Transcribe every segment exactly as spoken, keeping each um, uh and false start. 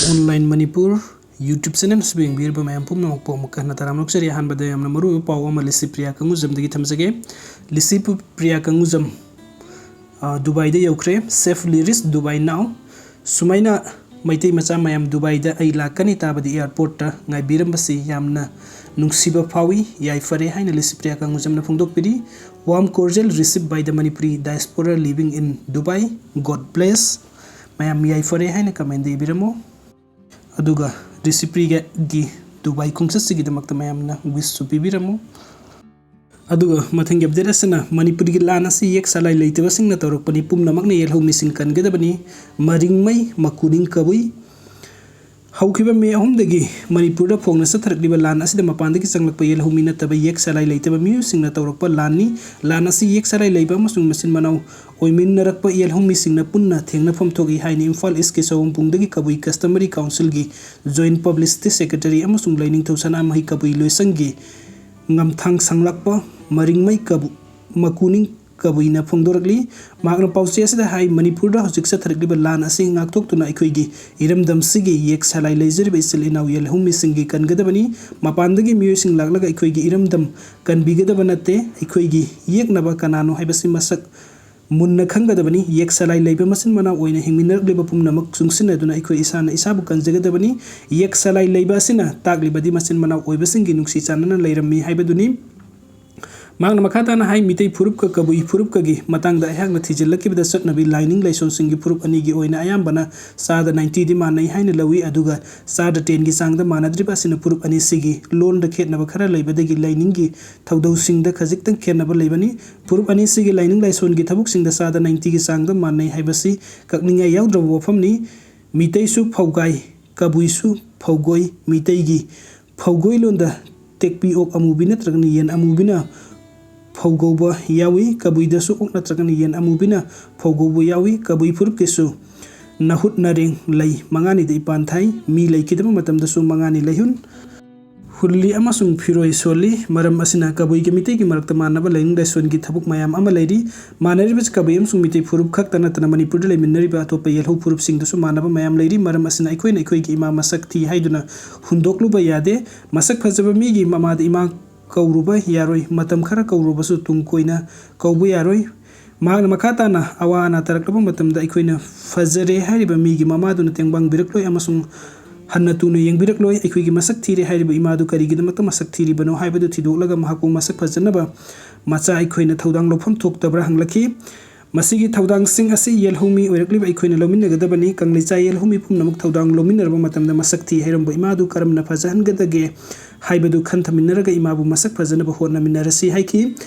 Online Manipur YouTube channel ꯑꯁꯤꯕꯨ ꯌꯦꯡꯕꯤꯔꯤꯕ ꯃꯌꯥꯝ ꯄꯨꯝꯅꯃꯛꯄꯨ ꯑꯃꯨꯛꯀ ꯍꯟꯅ ꯇꯔꯥꯝꯅ ꯑꯣꯛꯆꯔꯤ꯫ ꯑꯍꯥꯟꯕꯗ ꯌꯥꯝꯅ ꯃꯔꯨꯑꯣꯏꯕ ꯄꯥꯎ ꯑꯃ ꯂꯤꯁꯤ ꯄ꯭ꯔꯤꯌꯥ ꯀꯪꯒꯨꯖꯝꯗꯒꯤ ꯊꯝꯖꯒꯦ꯫ ꯂꯤꯁꯤ ꯄ꯭ꯔꯤꯌꯥ ꯀꯪꯒꯨꯖꯝ, ꯑ, ꯗꯨꯕꯥꯏꯗ ꯌꯧꯈ꯭ꯔꯦ꯫ Safely reach Dubai now꯫ ꯁꯨꯃꯥꯏꯅ ꯃꯩꯇꯩ ꯃꯆꯥ ꯃꯌꯥꯝ ꯗꯨꯕꯥꯏꯗ ꯑꯩ ꯂꯥꯛꯀꯅꯤ ꯇꯥꯕꯗꯤ airportꯇ ꯉꯥꯏꯕꯤꯔꯝꯕꯁꯤ ꯌꯥꯝꯅ ꯅꯨꯡꯁꯤꯕ ꯐꯥꯎꯏ, ꯌꯥꯏꯐꯔꯦ ꯍꯥꯏꯅ ꯂꯤꯁꯤ Priya ꯀꯪꯒꯨꯖꯝꯅ ꯐꯣꯡꯗꯣꯛꯄꯤꯔꯤ꯫ Warm call received by the Manipuri diaspora living in Dubai. God bless꯫ ꯃꯌꯥꯝ ꯌꯥꯏꯐꯔꯦ ꯍꯥꯏꯅ commentꯗ ꯏꯕꯤꯔꯝꯃꯨ꯫ ꯑꯗꯨꯒ ꯂꯤꯁꯤ ꯄ꯭ꯔꯤꯌꯥꯒꯤ ꯗꯨꯕꯥꯏ ꯈꯣꯡꯆꯠꯁꯤꯒꯤꯗꯃꯛꯇ ꯃꯌꯥꯝꯅ wishꯁꯨ ꯄꯤꯕꯤꯔꯝꯃꯨ꯫ ꯑꯗꯨꯒ ꯃꯊꯪꯒꯤ update ꯑꯁꯤꯅ ꯃꯅꯤꯄꯨꯔꯒꯤ ꯂꯥꯟ ꯑꯁꯤ ꯌꯦꯛ ꯁꯂꯥꯏ ꯂꯩꯇꯕꯁꯤꯡꯅ ꯇꯧꯔꯛꯄꯅꯤ, ꯄꯨꯝꯅꯃꯛꯅ ꯌꯦꯜꯍꯧꯃꯤꯁꯤꯡ ꯀꯟꯒꯗꯕꯅꯤ꯫ ꯃꯔꯤꯡꯃꯩ ꯃꯀꯨꯅꯤꯡ ꯀꯕꯨꯏ꯫ ꯍꯧꯈꯤꯕ ꯃꯦ ꯑꯍꯨꯝꯗꯒꯤ ꯃꯅꯤꯄꯨꯔꯗ ꯐꯣꯡꯅ ꯆꯠꯊꯔꯛꯂꯤꯕ ꯂꯥꯟ ꯑꯁꯤꯗ ꯃꯄꯥꯟꯗꯒꯤ ꯆꯪꯂꯛꯄ ꯌꯦꯜꯍꯧꯃꯤ ꯅꯠꯇꯕ ꯌꯦꯛ ꯁꯂꯥꯏ ꯂꯩꯇꯕ ꯃꯤꯑꯣꯏꯁꯤꯡꯅ ꯇꯧꯔꯛꯄ ꯂꯥꯟꯅꯤ꯫ ꯂꯥꯟ ꯑꯁꯤ ꯌꯦꯛ ꯁꯂꯥꯏ ꯂꯩꯕ ꯑꯃꯁꯨꯡ ꯃꯆꯤꯟ ꯃꯅꯥꯎ ꯑꯣꯏꯃꯤꯟꯅꯔꯛꯄ ꯌꯦꯜꯍꯧꯃꯤꯁꯤꯡꯅ ꯄꯨꯟꯅ ꯊꯦꯡꯅꯐꯝ ꯊꯣꯛꯏ ꯍꯥꯏꯅ ꯏꯝꯐꯥꯜ ꯏꯁꯀꯤ ꯁꯑꯣꯝꯕꯨꯡꯗꯒꯤ ꯀꯕꯨꯏ customary councilꯒꯤ joint publicity secretary ꯑꯃꯁꯨꯡ ꯂꯩꯅꯤꯡꯊꯧ ꯁꯅꯥꯃꯍꯤ ꯀꯕꯨꯏ ꯂꯣꯏꯁꯪꯒꯤ ꯉꯝꯊꯥꯡ ꯁꯪꯂꯥꯛꯄ ꯃꯔꯤꯡꯃꯩ ꯀꯕꯨ-, ꯃꯀꯨꯅꯤꯡ ꯀꯕꯨꯏꯅ ꯐꯣꯡꯗꯣꯔꯛꯂꯤ꯫ ꯃꯍꯥꯛꯅ ꯄꯥꯎꯆꯦ ꯑꯁꯤꯗ ꯍꯥꯏ, ꯃꯅꯤꯄꯨꯔꯗ ꯍꯧꯖꯤꯛ ꯆꯠꯊꯔꯛꯂꯤꯕ ꯂꯥꯟ ꯑꯁꯤ ꯉꯥꯛꯊꯣꯛꯇꯨꯅ ꯑꯩꯈꯣꯏꯒꯤ ꯏꯔꯝꯗꯝꯁꯤꯒꯤ ꯌꯦꯛ ꯁꯂꯥꯏ ꯂꯩꯖꯔꯤꯕ ꯏꯆꯤꯜ ꯏꯅꯥꯎ ꯌꯦꯜꯍꯧꯃꯤꯁꯤꯡꯒꯤ ꯀꯟꯒꯗꯕꯅꯤ꯫ ꯃꯄꯥꯟꯗꯒꯤ ꯃꯤꯑꯣꯏꯁꯤꯡ ꯂꯥꯛꯂꯒ ꯑꯩꯈꯣꯏꯒꯤ ꯏꯔꯝꯗꯝ ꯀꯟꯕꯤꯒꯗꯕ ꯅꯠꯇꯦ꯫ ꯑꯩꯈꯣꯏꯒꯤ ꯌꯦꯛꯅꯕ ꯀꯅꯥꯅꯣ ꯍꯥꯏꯕꯁꯤ ꯃꯁꯛ ꯃꯨꯟꯅ ꯈꯪꯒꯗꯕꯅꯤ꯫ ꯌꯦꯛ ꯁꯂꯥꯏ ꯂꯩꯕ ꯃꯆꯤꯟ ꯃꯅꯥꯎ ꯑꯣꯏꯅ ꯍꯤꯡꯃꯤꯟꯅꯔꯛꯂꯤꯕ ꯄꯨꯝꯅꯃꯛ ꯆꯨꯡꯁꯤꯟꯅꯗꯨꯅ ꯑꯩꯈꯣꯏ ꯏꯁꯥꯅ ꯏꯁꯥꯕꯨ ꯀꯟꯖꯒꯗꯕꯅꯤ꯫ ꯌꯦꯛ ꯁꯂꯥꯏ ꯂꯩꯕ ꯑꯁꯤꯅ ꯇꯥꯛꯂꯤꯕꯗꯤ ꯃꯆꯤꯟ ꯃꯅꯥꯎ ꯑꯣꯏꯕꯁꯤꯡꯒꯤ ꯅꯨꯡꯁꯤ ꯆꯥꯟꯅꯅ ꯂꯩꯔꯝꯃꯤ ꯍꯥꯏꯕꯗꯨꯅꯤ꯫ ꯃꯍꯥꯛꯅ ꯃꯈꯥ ꯇꯥꯅ ꯍꯥꯏ, ꯃꯤꯇꯩ ꯐꯨꯔꯨꯞꯀ ꯀꯕꯨꯏ ꯐꯨꯔꯨꯞꯀꯒꯤ ꯃꯇꯥꯡꯗ ꯑꯩꯍꯥꯛꯅ ꯊꯤꯖꯤꯜꯂꯛꯈꯤꯕꯗ ꯆꯠꯅꯕꯤ ꯂꯥꯏꯅꯤꯡ ꯂꯥꯏꯁꯣꯟꯁꯤꯡꯒꯤ ꯐꯨꯔꯨꯞ ꯑꯅꯤꯒꯤ ꯑꯣꯏꯅ ꯑꯌꯥꯝꯕꯅ ꯆꯥꯗ ninety ꯗꯤ ꯃꯥꯟꯅꯩ ꯍꯥꯏꯅ ꯂꯧꯏ, ꯑꯗꯨꯒ ꯆꯥꯗ ten ꯒꯤ ꯆꯥꯡꯗ ꯃꯥꯟꯅꯗ꯭ꯔꯤꯕ ꯑꯁꯤꯅ ꯐꯨꯔꯨꯞ ꯑꯅꯤꯁꯤꯒꯤ ꯂꯣꯟꯗ ꯈꯦꯠꯅꯕ ꯈꯔ ꯂꯩꯕꯗꯒꯤ ꯂꯥꯏꯅꯤꯡꯒꯤ ꯊꯧꯗꯧꯁꯤꯡꯗ ꯈꯖꯤꯛꯇꯪ ꯈꯦꯠꯅꯕ ꯂꯩꯕꯅꯤ꯫ ꯐꯨꯔꯨꯞ ꯑꯅꯤꯁꯤꯒꯤ ꯂꯥꯏꯅꯤꯡ ꯂꯥꯏꯁꯣꯟꯒꯤ ꯊꯕꯛꯁꯤꯡꯗ ꯆꯥꯗ ninety ꯒꯤ ꯆꯥꯡꯗ ꯃꯥꯟꯅꯩ ꯍꯥꯏꯕꯁꯤ ꯀꯛꯅꯤꯡꯉꯥꯏ ꯌꯥꯎꯗ꯭ꯔꯕ ꯋꯥꯐꯝꯅꯤ꯫ ꯃꯤꯇꯩꯁꯨ ꯐꯧꯒꯥꯏ, ꯀꯕꯨꯏꯁꯨ ꯐꯧꯒꯣꯏ꯫ ꯃꯤꯇꯩꯒꯤ ꯐꯧꯒꯣꯏ ꯂꯣꯟꯗ ꯇꯦꯛꯄꯤ ꯑꯣꯛ ꯑꯃꯨꯕꯤ ꯅꯠꯇ꯭ꯔꯒꯅ ꯌꯦꯟ ꯑꯃꯨꯕꯤꯅ ꯐꯧꯒꯧꯕ ꯌꯥꯎꯏ꯫ ꯀꯕꯨꯏꯗꯁꯨ ꯑꯣꯛ ꯅꯠꯇ꯭ꯔꯒꯅ ꯌꯦꯟ ꯑꯃꯨꯕꯤꯅ ꯐꯧꯒꯧꯕ ꯌꯥꯎꯏ꯫ ꯀꯕꯨꯏ ꯐꯨꯔꯨꯞꯀꯤꯁꯨ ꯅꯍꯨꯠ ꯅꯔꯦꯡ ꯂꯩ ꯃꯉꯥꯅꯤꯗ ꯏꯄꯥꯟ ꯊꯥꯏ꯫ ꯃꯤ ꯂꯩꯈꯤꯗꯕ ꯃꯇꯝꯗꯁꯨ ꯃꯉꯥꯅꯤ ꯂꯩꯍꯨꯟ꯫ ꯍꯨꯜꯂꯤ ꯑꯃꯁꯨꯡ ꯐꯤꯔꯣꯏ ꯁꯣꯜꯂꯤ꯫ ꯃꯔꯝ ꯑꯁꯤꯅ ꯀꯕꯨꯏꯒ ꯃꯤꯇꯩꯒꯤ ꯃꯔꯛꯇ ꯃꯥꯟꯅꯕ ꯂꯥꯏꯅꯤꯡ ꯂꯥꯏꯁꯣꯟꯒꯤ ꯊꯕꯛ ꯃꯌꯥꯝ ꯑꯃ ꯂꯩꯔꯤ꯫ ꯃꯥꯟꯅꯔꯤꯕꯁꯤ ꯀꯕꯨꯏ ꯑꯃꯁꯨꯡ ꯃꯤꯇꯩ ꯐꯨꯔꯨꯞ ꯈꯛꯇ ꯅꯠꯇꯅ ꯃꯅꯤꯄꯨꯔꯗ ꯂꯩꯃꯤꯟꯅꯔꯤꯕ ꯑꯇꯣꯞꯄ ꯌꯦꯜꯍꯧ ꯐꯨꯔꯨꯞꯁꯤꯡꯗꯁꯨ ꯃꯥꯟꯅꯕ ꯃꯌꯥꯝ ꯂꯩꯔꯤ꯫ ꯃꯔꯝ ꯑꯁꯤꯅ ꯑꯩꯈꯣꯏꯅ ꯑꯩꯈꯣꯏꯒꯤ ꯏꯃꯥ ꯃꯁꯛ ꯊꯤ ꯍꯥꯏꯗꯨꯅ ꯍꯨꯟꯗꯣꯛꯂꯨꯕ ꯌꯥꯗꯦ꯫ ꯃꯁꯛ ꯐꯖꯕ ꯃꯤꯒꯤ ꯃꯃꯥꯗ ꯏꯃꯥ ꯀꯧꯔꯨꯕ ꯌꯥꯔꯣꯏ꯫ ꯃꯇꯝ ꯈꯔ ꯀꯧꯔꯨꯕꯁꯨ ꯇꯨꯡ ꯀꯣꯏꯅ ꯀꯧꯕ ꯌꯥꯔꯣꯏ꯫ ꯃꯍꯥꯛꯅ ꯃꯈꯥ ꯇꯥꯅ ꯑꯋꯥ ꯑꯅꯥ ꯇꯥꯔꯛꯂꯕ ꯃꯇꯝꯗ ꯑꯩꯈꯣꯏꯅ ꯐꯖꯔꯦ ꯍꯥꯏꯔꯤꯕ ꯃꯤꯒꯤ ꯃꯃꯥꯗꯨꯅ ꯇꯦꯡꯕꯥꯡꯕꯤꯔꯛꯂꯣꯏ ꯑꯃꯁꯨꯡ ꯍꯟꯅ ꯇꯨꯅ ꯌꯦꯡꯕꯤꯔꯛꯂꯣꯏ꯫ ꯑꯩꯈꯣꯏꯒꯤ ꯃꯁꯛ ꯊꯤꯔꯦ ꯍꯥꯏꯔꯤꯕ ꯏꯃꯥꯗꯨ ꯀꯔꯤꯒꯤꯗꯃꯛꯇ ꯃꯁꯛ ꯊꯤꯔꯤꯕꯅꯣ ꯍꯥꯏꯕꯗꯨ ꯊꯤꯗꯣꯛꯂꯒ ꯃꯍꯥꯛꯄꯨ ꯃꯁꯛ ꯐꯖꯅꯕ ꯃꯆꯥ ꯑꯩꯈꯣꯏꯅ ꯊꯧꯗꯥꯡ ꯂꯧꯐꯝ ꯊꯣꯛꯇꯕ꯭ꯔꯥ ꯍꯪꯂꯛꯈꯤ꯫ ꯃꯁꯤꯒꯤ ꯊꯧꯗꯥꯡꯁꯤꯡ ꯑꯁꯤ ꯌꯦꯜꯍꯧꯃꯤ ꯑꯣꯏꯔꯛꯂꯤꯕ ꯑꯩꯈꯣꯏꯅ ꯂꯧꯃꯤꯟꯅꯒꯗꯕꯅꯤ꯫ ꯀꯪꯂꯩꯆꯥ ꯌꯦꯜꯍꯧꯃꯤ ꯄꯨꯝꯅꯃꯛ ꯊꯧꯗꯥꯡ ꯂꯧꯃꯤꯟꯅꯔꯕ ꯃꯇꯝꯗ ꯃꯁꯛ ꯊꯤ ꯍꯥꯏꯔꯝꯕ ꯏꯃꯥꯗꯨ ꯀꯔꯝꯅ ꯐꯖꯍꯟꯒꯗꯒꯦ ꯍꯥꯏꯕꯗꯨ ꯈꯟꯊꯃꯤꯟꯅꯔꯒ ꯏꯃꯥꯕꯨ ꯃꯁꯛ ꯐꯖꯅꯕ ꯍꯣꯠꯅꯃꯤꯟꯅꯔꯁꯤ ꯍꯥꯏꯈꯤ꯫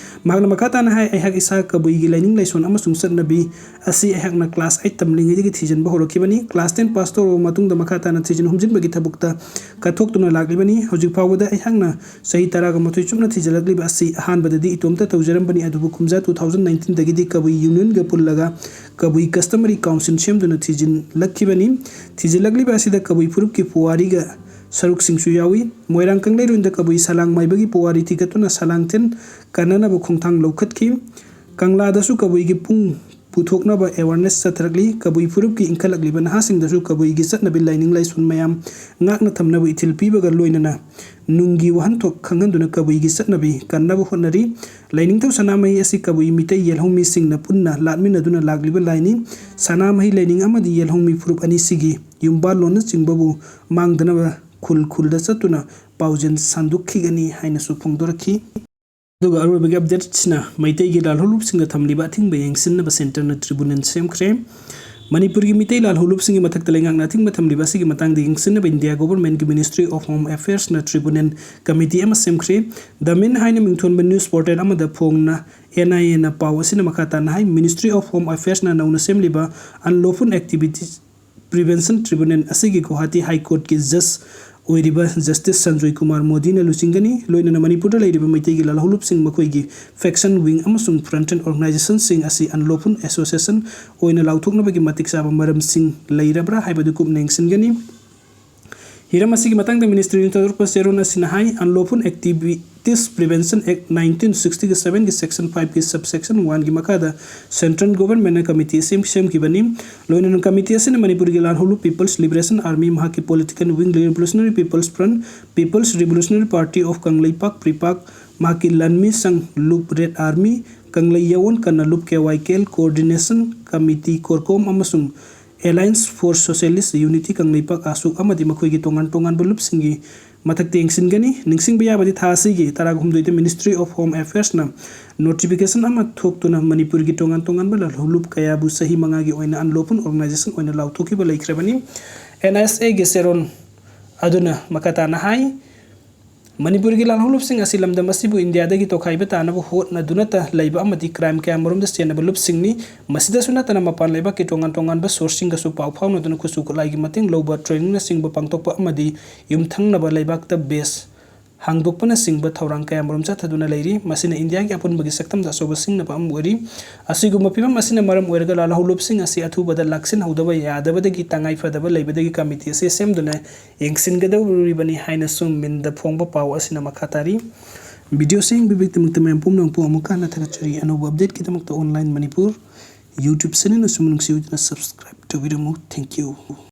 ꯃꯍꯥꯛꯅ ꯃꯈꯥ ꯇꯥꯅ ꯍꯥꯏ, ꯑꯩꯍꯥꯛ ꯏꯁꯥ ꯀꯕꯨꯏꯒꯤ ꯂꯥꯏꯅꯤꯡ ꯂꯥꯏꯁꯣꯟ ꯑꯃꯁꯨꯡ ꯆꯠꯅꯕꯤ ꯑꯁꯤ ꯑꯩꯍꯥꯛꯅ class eight ꯇꯝꯂꯤꯉꯩꯗꯒꯤ ꯊꯤꯖꯤꯟꯕ ꯍꯧꯔꯛꯈꯤꯕꯅꯤ꯫ Class ten pass ꯇꯧꯔꯕ ꯃꯇꯨꯡꯗ ꯃꯈꯥ ꯇꯥꯅ ꯊꯤꯖꯤꯟ ꯍꯨꯝꯖꯤꯟꯕꯒꯤ ꯊꯕꯛꯇ ꯀꯠꯊꯣꯛꯇꯨꯅ ꯂꯥꯛꯂꯤꯕꯅꯤ꯫ ꯍꯧꯖꯤꯛ ꯐꯥꯎꯕꯗ ꯑꯩꯍꯥꯛꯅ ꯆꯍꯤ ꯇꯔꯥꯒ ꯃꯥꯊꯣꯏ ꯆꯨꯞꯅ ꯊꯤꯖꯤꯜꯂꯛꯂꯤꯕ ꯑꯁꯤ ꯑꯍꯥꯟꯕꯗꯗꯤ ꯏꯇꯣꯝꯇ ꯇꯧꯖꯔꯝꯕꯅꯤ, ꯑꯗꯨꯕꯨ ꯀꯨꯝꯖꯥ two thousand nineteen ꯗꯒꯤꯗꯤ ꯀꯕꯨꯏ Union ꯒ ꯄꯨꯜꯂꯒ ꯀꯕꯨꯏ Customary Council ꯁꯦꯝꯗꯨꯅ ꯊꯤꯖꯤꯜꯂꯛꯈꯤꯕꯅꯤ꯫ ꯊꯤꯖꯤꯜꯂꯛꯂꯤꯕ ꯑꯁꯤꯗ ꯀꯕꯨꯏ ꯐꯨꯔꯨꯞꯀꯤ ꯄꯨꯋꯥꯔꯤꯒ ꯁꯔꯨꯛꯁꯤꯡꯁꯨ ꯌꯥꯎꯏ꯫ ꯃꯣꯏꯔꯥꯡ ꯀꯪꯂꯩꯔꯣꯟꯗ ꯀꯕꯨꯏ ꯁꯂꯥꯡ ꯃꯥꯏꯕꯒꯤ ꯄꯨꯋꯥꯔꯤ ꯊꯤꯒꯠꯇꯨꯅ ꯁꯂꯥꯡꯊꯦꯟ ꯀꯟꯅꯅꯕ ꯈꯣꯡꯊꯥꯡ ꯂꯧꯈꯠꯈꯤ꯫ ꯀꯪꯂꯥꯗꯁꯨ ꯀꯕꯨꯏꯒꯤ ꯄꯨꯡ ꯄꯨꯊꯣꯛꯅꯕ awareness ꯆꯠꯊꯔꯛꯂꯤ꯫ ꯀꯕꯨꯏ ꯐꯨꯔꯨꯞꯀꯤ ꯏꯟꯈꯠꯂꯛꯂꯤꯕ ꯅꯍꯥꯁꯤꯡꯗꯁꯨ ꯀꯕꯨꯏꯒꯤ ꯆꯠꯅꯕꯤ ꯂꯥꯏꯅꯤꯡ ꯂꯥꯏꯁꯣꯟ ꯃꯌꯥꯝ ꯉꯥꯛꯅ ꯊꯝꯅꯕ ꯏꯊꯤꯜ ꯄꯤꯕꯒ ꯂꯣꯏꯅꯅ ꯅꯨꯡꯒꯤ ꯋꯥꯍꯟꯊꯣꯛ ꯈꯪꯍꯟꯗꯨꯅ ꯀꯕꯨꯏꯒꯤ ꯆꯠꯅꯕꯤ ꯀꯟꯅꯕ ꯍꯣꯠꯅꯔꯤ꯫ ꯂꯥꯏꯅꯤꯡꯊꯧ ꯁꯅꯥꯃꯍꯤ ꯑꯁꯤ ꯀꯕꯨꯏ ꯃꯤꯇꯩ ꯌꯦꯜꯍꯧꯃꯤꯁꯤꯡꯅ ꯄꯨꯟꯅ ꯂꯥꯠꯃꯤꯟꯅꯗꯨꯅ ꯂꯥꯛꯂꯤꯕ ꯂꯥꯏꯅꯤ꯫ ꯁꯅꯥꯃꯍꯤ ꯂꯥꯏꯅꯤꯡ ꯑꯃꯗꯤ ꯌꯦꯜꯍꯧꯃꯤ ꯐꯨꯔꯨꯞ ꯑꯅꯤꯁꯤꯒꯤ ꯌꯨꯝꯕꯥꯜꯂꯣꯟꯅꯆꯤꯡꯕꯕꯨ ꯃꯥꯡꯗꯅꯕ ꯈꯨꯜ ꯈꯨꯜꯗ ꯆꯠꯇꯨꯅ ꯄꯥꯎꯖꯦꯜ ꯁꯟꯗꯣꯛꯈꯤꯒꯅꯤ ꯍꯥꯏꯅꯁꯨ ꯐꯣꯡꯗꯣꯔꯛꯈꯤ꯫ ꯑꯗꯨꯒ ꯑꯔꯣꯏꯕꯒꯤ update ꯁꯤꯅ ꯃꯩꯇꯩꯒꯤ ꯂꯥꯜꯍꯧꯂꯨꯞꯁꯤꯡꯗ ꯊꯝꯂꯤꯕ ꯑꯊꯤꯡꯕ ꯌꯦꯡꯁꯤꯟꯅꯕ centre ꯅ tribunal ꯁꯦꯝꯈ꯭ꯔꯦ꯫ ꯃꯅꯤꯄꯨꯔꯒꯤ ꯃꯤꯇꯩ ꯂꯥꯜꯍꯧꯂꯨꯞꯁꯤꯡꯒꯤ ꯃꯊꯛꯇ ꯂꯩꯉꯥꯛꯅ ꯑꯊꯤꯡꯕ ꯊꯝꯂꯤꯕ ꯑꯁꯤꯒꯤ ꯃꯇꯥꯡꯗ ꯌꯦꯡꯁꯤꯟꯅꯕ ꯏꯟꯗꯤꯌꯥ government ꯀꯤ Ministry of Home Affairs ꯅ tribunal committee ꯑꯃ ꯁꯦꯝꯈ꯭ꯔꯦ꯫ The Min ꯍꯥꯏꯅ ꯃꯤꯡꯊꯣꯟꯕ news portal ꯑꯃꯗ ꯐꯣꯡꯅ N I A ꯅ ꯄꯥꯎ ꯑꯁꯤꯅ ꯃꯈꯥ ꯇꯥꯅ ꯍꯥꯏ, Ministry of Home Affairs ꯅ ꯅꯧꯅ ꯁꯦꯝꯂꯤꯕ unlawful activities prevention tribunal ꯑꯁꯤꯒꯤ ꯒꯨꯋꯥꯍꯥꯇꯤ High Court ꯀꯤ judge ꯑꯣꯏꯔꯤꯕ Justice ꯁꯟꯖꯣꯏ ꯀꯨꯃꯥꯔ ꯃꯣꯗꯤꯅ ꯂꯨꯆꯤꯡꯒꯅꯤ꯫ ꯂꯣꯏꯅꯅ ꯃꯅꯤꯄꯨꯔꯗ ꯂꯩꯔꯤꯕ ꯃꯩꯇꯩꯒꯤ ꯂꯥꯜꯍꯧꯂꯨꯞꯁꯤꯡ ꯃꯈꯣꯏꯒꯤ faction wing ꯑꯃꯁꯨꯡ frontal organization ꯁꯤꯡ ꯑꯁꯤ unlawful association ꯑꯣꯏꯅ ꯂꯥꯎꯊꯣꯛꯅꯕꯒꯤ ꯃꯇꯤꯛ ꯆꯥꯕ ꯃꯔꯝꯁꯤꯡ ꯂꯩꯔꯕ꯭ꯔꯥ ꯍꯥꯏꯕꯗꯨ ꯀꯨꯞꯅ ꯌꯦꯡꯁꯤꯟꯒꯅꯤ꯫ ꯍꯤꯔꯝ ꯑꯁꯤꯒꯤ ꯃꯇꯥꯡꯗ ꯃꯤꯅꯤꯁꯇ꯭ꯔꯤꯅ ꯊꯥꯗꯣꯔꯛꯄ ꯆꯦꯔꯣꯜ ꯑꯁꯤꯅ ꯍꯥꯏ, Unlawful Activities Prevention Act nineteen sixty seven ꯒꯤ section five ꯒꯤ subsection one ꯒꯤ ꯃꯈꯥꯗ central government ꯅ committee ꯑꯁꯤ ꯁꯦꯝꯈꯤꯕꯅꯤ꯫ ꯂꯣꯏꯅꯅ committee ꯑꯁꯤꯅ ꯃꯅꯤꯄꯨꯔꯒꯤ ꯂꯥꯜꯍꯧꯂꯨꯞ People's Liberation Army, ꯃꯍꯥꯛꯀꯤ political wing Revolutionary People's Front, People's Revolutionary Party of Kangleipak, ꯄ꯭ꯔꯤꯄꯥꯛ, ꯃꯍꯥꯛꯀꯤ ꯂꯥꯟꯃꯤ ꯁꯪ ꯂꯨꯞ Red Army, ꯀꯪꯂꯩ ꯌꯥꯑꯣꯟ ꯀꯟꯅ ꯂꯨꯞ K Y K L, Coordination Committee ꯀꯣꯔꯀꯣꯝ ꯑꯃꯁꯨꯡ Alliance for Socialist Unity Kangleipak, ꯑꯥꯁꯨꯛ, ꯑꯃꯗꯤ ꯃꯈꯣꯏꯒꯤ ꯇꯣꯉꯥꯟ ꯇꯣꯉꯥꯟꯕ ꯂꯨꯞꯁꯤꯡꯒꯤ ꯃꯊꯛꯇ ꯌꯦꯡꯁꯤꯟꯒꯅꯤ꯫ ꯅꯤꯡꯁꯤꯡꯕ ꯌꯥꯕꯗꯤ, ꯊꯥ ꯑꯁꯤꯒꯤ ꯇꯔꯥꯍꯨꯝꯗꯣꯏꯗ Ministry of Home Affairs ꯅ notification ꯑꯃ ꯊꯣꯛꯇꯨꯅ ꯃꯅꯤꯄꯨꯔꯒꯤ ꯇꯣꯉꯥꯟ ꯇꯣꯉꯥꯟꯕ ꯂꯥꯜꯍꯧꯂꯨꯞ ꯀꯌꯥꯕꯨ ꯆꯍꯤ ꯃꯉꯥꯒꯤ ꯑꯣꯏꯅ unlawful organization ꯑꯣꯏꯅ ꯂꯥꯎꯊꯣꯛꯈꯤꯕ ꯂꯩꯈ꯭ꯔꯕꯅꯤ꯫ N S A ꯒꯤ ꯆꯦꯔꯣꯜ ꯑꯗꯨꯅ ꯃꯈꯥ ꯇꯥꯅ ꯍꯥꯏ, ꯃꯅꯤꯄꯨꯔꯒꯤ ꯂꯥꯜꯍꯧꯂꯨꯞꯁꯤꯡ ꯑꯁꯤ ꯂꯝꯗꯝ ꯑꯁꯤꯕꯨ ꯏꯟꯗꯤꯌꯥꯗꯒꯤ ꯇꯣꯈꯥꯏꯕ ꯇꯥꯅꯕ ꯍꯣꯠꯅꯗꯨꯅꯇ ꯂꯩꯕ ꯑꯃꯗꯤ crime ꯀꯌꯥꯃꯔꯨꯝꯗ ꯆꯦꯟꯅꯕ ꯂꯨꯞꯁꯤꯡꯅꯤ꯫ ꯃꯁꯤꯗꯁꯨ ꯅꯠꯇꯅ ꯃꯄꯥꯟ ꯂꯩꯕꯥꯛꯀꯤ ꯇꯣꯉꯥꯟ ꯇꯣꯉꯥꯟꯕ source ꯁꯤꯡꯒꯁꯨ ꯄꯥꯎ ꯐꯥꯎꯅꯗꯨꯅ ꯈꯨꯠꯁꯨ ꯈꯨꯠꯂꯥꯏꯒꯤ ꯃꯇꯦꯡ ꯂꯧꯕ, training ꯅꯆꯤꯡꯕ ꯄꯥꯡꯊꯣꯛꯄ ꯑꯃꯗꯤ ꯌꯨꯝꯊꯪꯅꯕ ꯂꯩꯕꯥꯛꯇ base ꯍꯥꯡꯗꯣꯛꯄꯅꯆꯤꯡꯕ ꯊꯧꯔꯥꯡ ꯀꯌꯥꯃꯔꯨꯝ ꯆꯠꯊꯗꯨꯅ ꯂꯩꯔꯤ꯫ ꯃꯁꯤꯅ ꯏꯟꯗꯤꯌꯥꯒꯤ ꯑꯄꯨꯟꯕꯒꯤ ꯁꯛꯇꯝꯗ ꯑꯆꯧꯕ ꯁꯤꯡꯅꯕ ꯑꯃ ꯑꯣꯏꯔꯤ꯫ ꯑꯁꯤꯒꯨꯝꯕ ꯐꯤꯕꯝ ꯑꯁꯤꯅ ꯃꯔꯝ ꯑꯣꯏꯔꯒ ꯂꯥꯜꯍꯧꯂꯨꯞꯁꯤꯡ ꯑꯁꯤ ꯑꯊꯨꯕꯗ ꯂꯥꯛꯁꯤꯟꯍꯧꯗꯕ ꯌꯥꯗꯕꯗꯒꯤ ꯇꯉꯥꯏ ꯐꯗꯕ ꯂꯩꯕꯗꯒꯤ committee ꯑꯁꯤ ꯁꯦꯝꯗꯨꯅ ꯌꯦꯡꯁꯤꯟꯒꯗꯧꯔꯤꯕꯅꯤ ꯍꯥꯏꯅꯁꯨ ꯃꯤꯟꯗ ꯐꯣꯡꯕ ꯄꯥꯎ ꯑꯁꯤꯅ ꯃꯈꯥ ꯇꯥꯔꯤ꯫ Video ꯑꯁꯤ ꯌꯦꯡꯕꯤꯕꯒꯤꯗꯃꯛꯇ ꯃꯌꯥꯝ ꯄꯨꯝꯅꯃꯛꯄꯨ ꯑꯃꯨꯛꯀ ꯍꯟꯅ ꯊꯥꯒꯠꯆꯔꯤ꯫ ꯑꯅꯧꯕ update ꯀꯤꯗꯃꯛꯇ Online Manipur YouTube channel ꯑꯁꯤꯕꯨ ꯅꯨꯡꯁꯤ ꯑꯣꯏꯗꯨꯅ subscribe ꯇꯧꯕꯤꯔꯝꯃꯨ꯫ Thank you꯫